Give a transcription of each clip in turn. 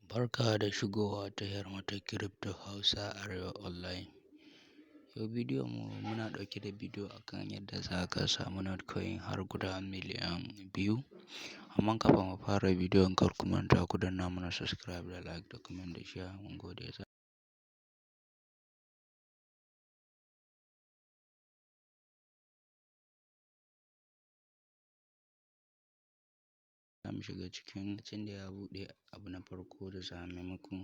Barka da shigowa tashar mu ta Crypto Hausa Arewa Online. Yau bidiyon mu muna ɗauke da bidiyo akan yadda za ka samu Notcoin har guda 2,000,000. Amma kafin mu fara bidiyon, kar ku manta ku danna mana subscribe da like da comment da share. Mun gode. Za mu shiga cikin da ya buɗe. Abu na farko da za mu yi muku,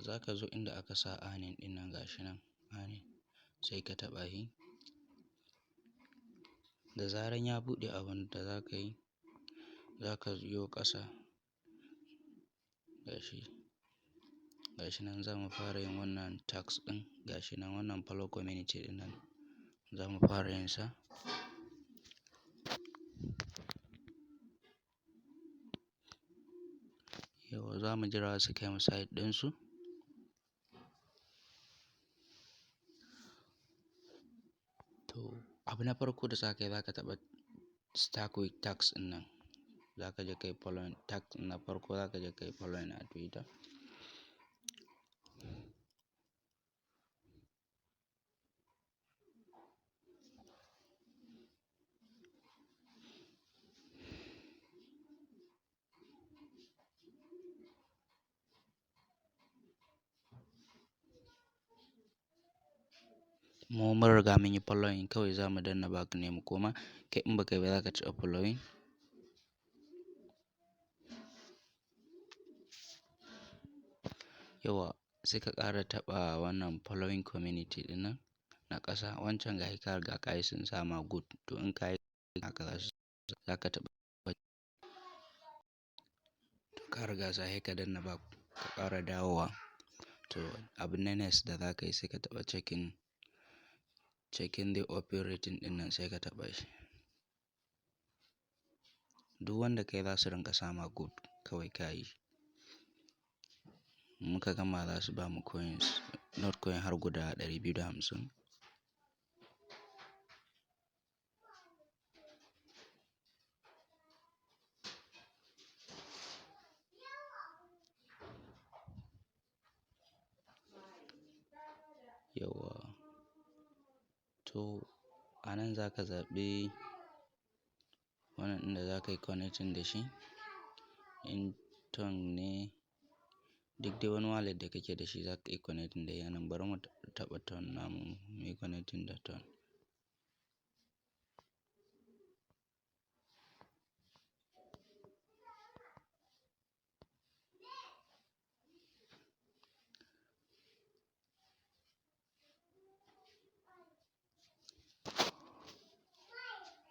za ka zo inda aka sa earning ɗin nan, gashi nan earning, sai ka taɓa shi. Da zaran ya buɗe, abun da za ka yi, za ka yo ƙasa, gashi, gashi nan. Za mu fara yin wannan task ɗin, gashi nan, wannan follow community ɗin nan za mu fara yin sa. Yauwa, za mu jira su kai mu site ɗinsu. To, abu na farko da za ka yi, za ka taɓa start with task ɗin nan. Za ka je kai following task na farko, za ka je kai following a Twitter. Mu mun riga mun yi following, kawai za mu danna back ne mu koma. Kai in ba kai ba, za ka taɓa following. Yauwa, sai ka ƙara taɓa wannan following community ɗin nan na ƙasa. Wancan gashi ka riga ka yi, sun sama good. To, in ka yi haka, za ka taɓa. To, ka riga sai ka danna back ka ƙara dawowa. To, abu na next da za ka yi, sai ka taɓa checking the operating ɗin nan, sai ka taɓa shi. Duk wanda kai za su rinƙa sama good, kawai ka yi. Muka gama, za su bamu coins, Notcoin har guda 250. Yauwa. To, a nan za ka zaɓi wannan ɗin da za ka yi connecting da shi. In Ton ne, duk dai wani wallet da kake da shi za ka iya connecting da shi anan. Bari mu taɓa Ton namu, muyi connecting da Ton.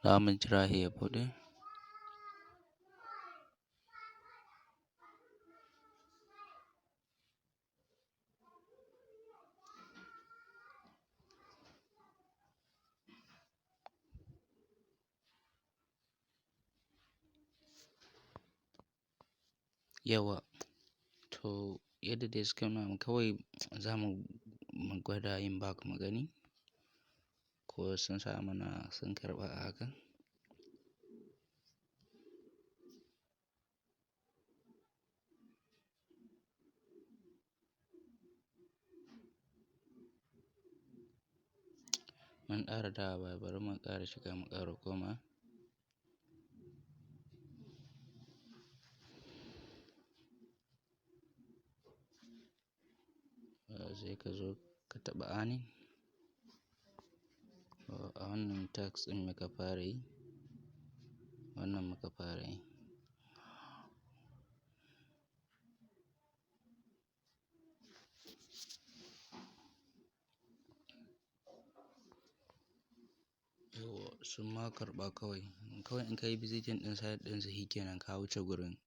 Za mu jira shi ya buɗe. Yauwa. To, yadda dai suka nuna, kawai za mu gwada yin back mu gani ko sun sa mana sun karɓa a haka. Mun ƙara dawowa baya, bari mu ƙara shiga mu ƙara koma. Sai ka zo ka taɓa earning. A wannan task ɗin muka fara yi. Wannan muka fara yi. Yauwa, sun ma karɓa kawai. Kawai in ka yi visiting ɗin site ɗinsu, shi kenan ka wuce gurin.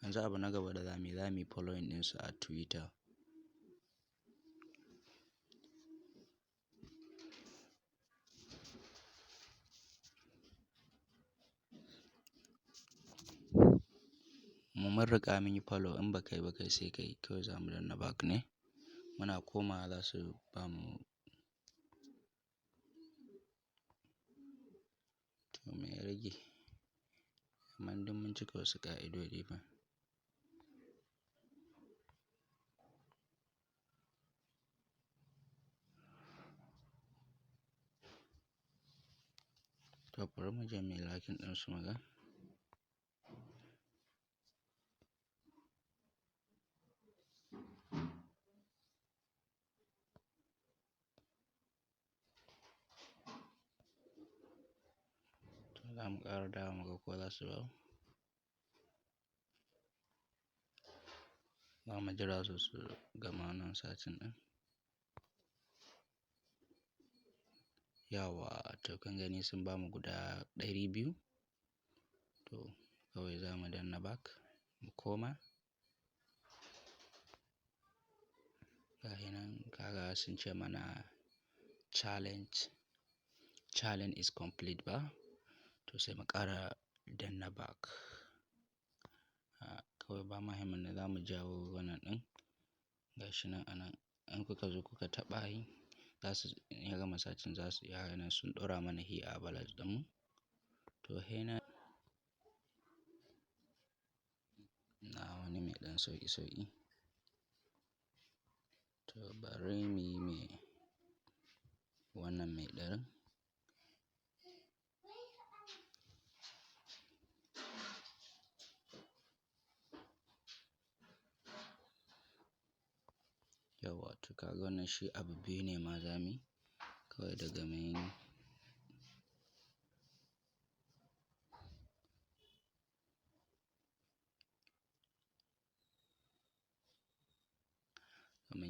Yanzu abu na gaba da za muyi, za muyi following ɗinsu a Twitter. Mu mun riga mun yi follow, in ba kai ba kai sai ka yi, kawai za mu danna back ne. Muna komawa za su bamu. To, me ya rage? Amma duk mun cika wasu ƙa'idodi fa. To, bari mu je muyi liking ɗin su muga. To, za mu ƙara dawowa muga ko za su bamu. Za mu jira su su gama wannan searching ɗin. Yauwa, to kun gani sun bamu guda 200. To, kawai za mu danna back mu koma. Gashi nan kaga sun ce mana challenge is complete ba. To sai mu ƙara danna back. Kawai ba mahimmin ne za mu jawo wannan ɗin. Gashi nan anan in kuka zo kuka taɓa yi, za su in ya gama searching za su iya ganin sun ɗora mana hi a balance ɗinmu. To, he na wani mai ɗan sauƙi sauƙi. To, bari muyi mai wannan mai ɗarin. Yauwa, to kaga wannan shi abu biyu ne ma zamuyi. Kawai daga mun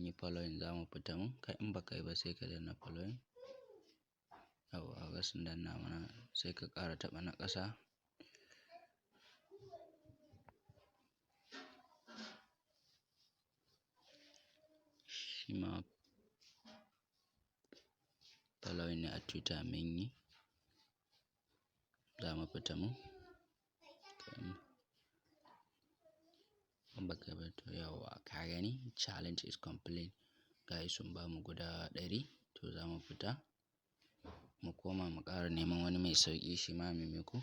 yi following za mu fita mu. Kai in ba ka yi ba sai ka danna following. Yauwa, kaga sun danna mana sai ka ƙara taɓa na ƙasa. Shima following ne a Twitter mun yi. Za mu fita mu. In ba ka yi ba to yauwa ka gani challenge is complete. Gashi sun bamu guda 100 to za mu fita. Mu koma mu ƙara neman wani mai sauƙi shima mu miƙo.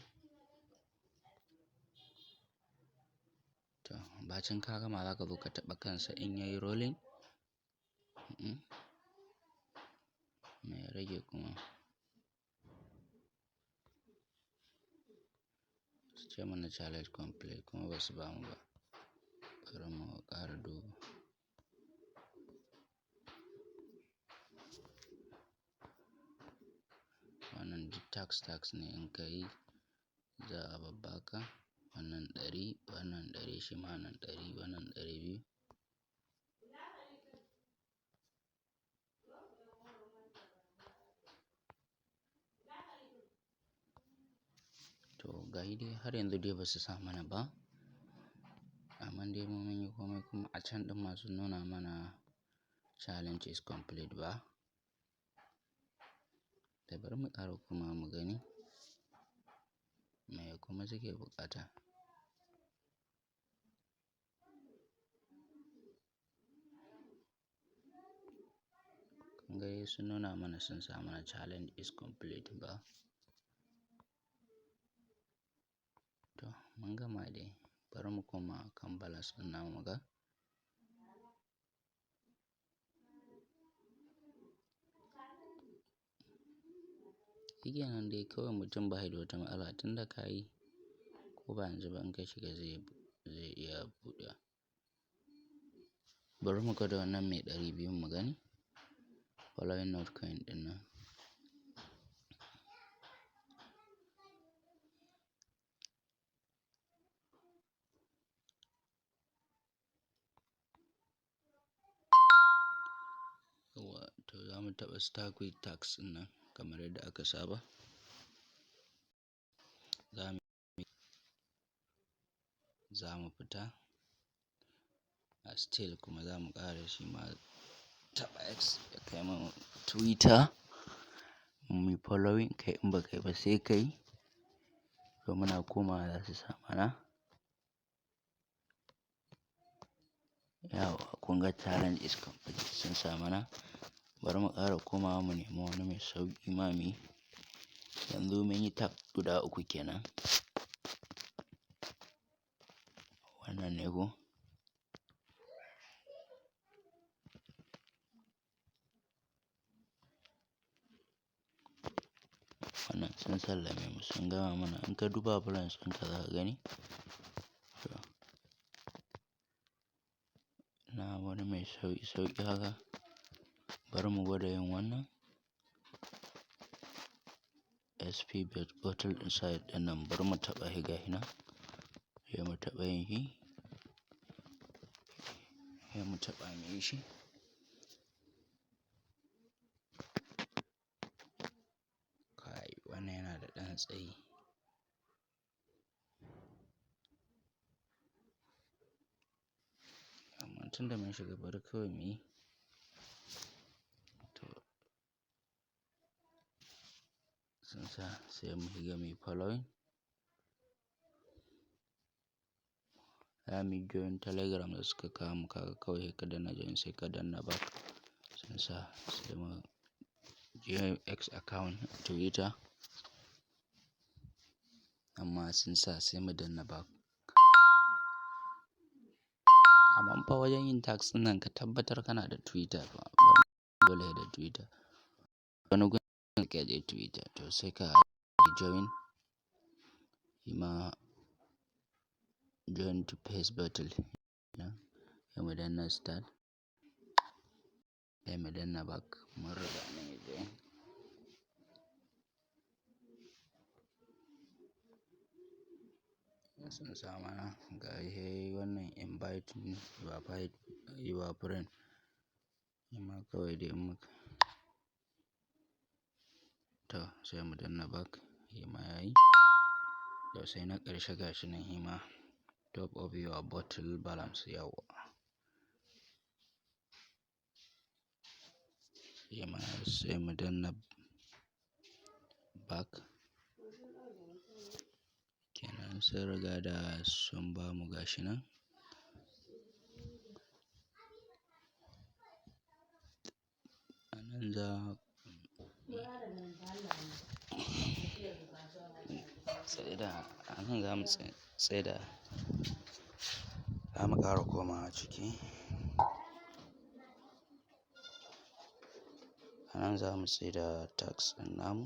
To, bacin ka gama za ka zo ka taɓa kansa in yayi rolling. Me ya rage kuma? Su ce mana challenge complete kuma ba su bamu ba. Bari mu ƙara duba. Wannan duk task task ne in ka yi za a babbaka. Wannan 100, wannan 100 shima wannan 100, wannan 200. To, gashi dai har yanzu dai ba su sa mana ba. Amma dai mu mun yi komai kuma a can ɗin ma sun nuna mana challenge is complete ba. Da bari mu ƙara kuma mu gani me kuma suke buƙata. Kun ga dai sun nuna mana sun sa mana challenge is complete ba. To, mun gama dai. Bari mu koma kan balance ɗin namu muga. Shikenan dai kawai mutum ba shi da wata matsala tun da ka yi ko ba yanzu ba in ka shiga zai iya buɗewa. Bari mu gwada wannan mai 200 mu gani. Following Notcoin ɗin nan. Yauwa, to za mu taɓa start with task ɗin nan kamar yadda aka saba. Za mu fita. A still kuma za mu ƙara shi ma taɓa X ya kai mu Twitter. Muyi following kai in ba ka yi ba sai ka yi. To muna komawa za su sa mana. Yauwa, kun ga challenge is complete sun sa mana. Bari mu ƙara komawa mu nemo wani mai sauƙi ma muyi. Yanzu mun yi task guda uku kenan. Wannan ne ko? Wannan sun sallame mu, sun gama mana. In ka duba balance ɗinka za ka gani. To, na wani mai sauƙi sauƙi haka. Bari mu gwada yin wannan. SP bottle inside ɗin nan bari mu taɓa shi gashi nan. Sai mu taɓa yin shi. Sai mu taɓa muyi shi. Kai, wannan yana da ɗan tsayi. Amma tun da mun shiga bari kawai muyi. To, sun sa sai mu shiga muyi following. Za muyi join Telegram da suka kawo mu, kaga kawai sai ka danna join sai ka danna back. Sun sa sai mu je X account Twitter. Amma sun sa sai mu danna back. Amma fa wajen yin task ɗin nan ka tabbatar kana da Twitter fa. Dole da Twitter. Wani gun ka je Twitter to sai ka join. Shima join to face battle. Sai mu danna start. Sai mu danna back. Mun riga mun yi join. Sun sa mana gashi wannan invite your friend. Shima kawai dai muka. To sai mu danna back. Shima yayi. To sai na ƙarshe gashi nan shima top of your bottle balance yauwa. Shima sai mu danna back. Kenan sun riga da sun bamu gashi nan. A nan za tsaida, a nan za mu tsaida. Za mu ƙara komawa ciki. A nan za mu tsaida task ɗin namu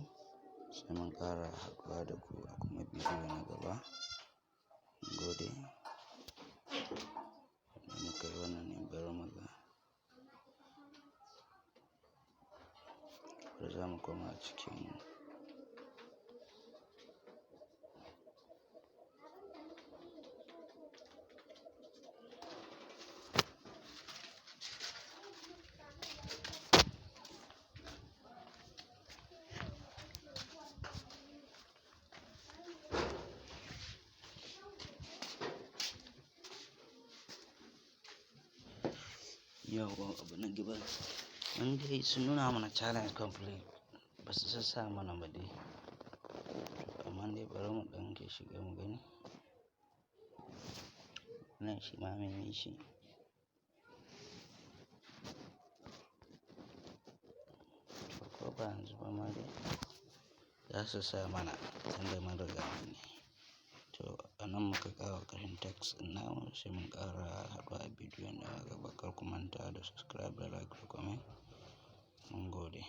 sai mun ƙara haɗuwa da ku a kuma bidiyo na gaba. Gode. Muka yi wannan ne bari muga. Bari za mu koma cikin. Yauwa abu na gaba. In dai sun nuna mana challenge complete ba su sassa mana ba dai. Amma dai bari mu ɗan ke shiga mu gani. Wannan shi ma mun yi shi. To ko ba yanzu ba ma dai za su sa mana tunda mun riga mun yi. To a nan muka kawo ƙarshen task ɗin namu sai mun ƙara haɗuwa a bidiyon na gaba. Kar ku manta da subscribe da like da comment. Mun gode.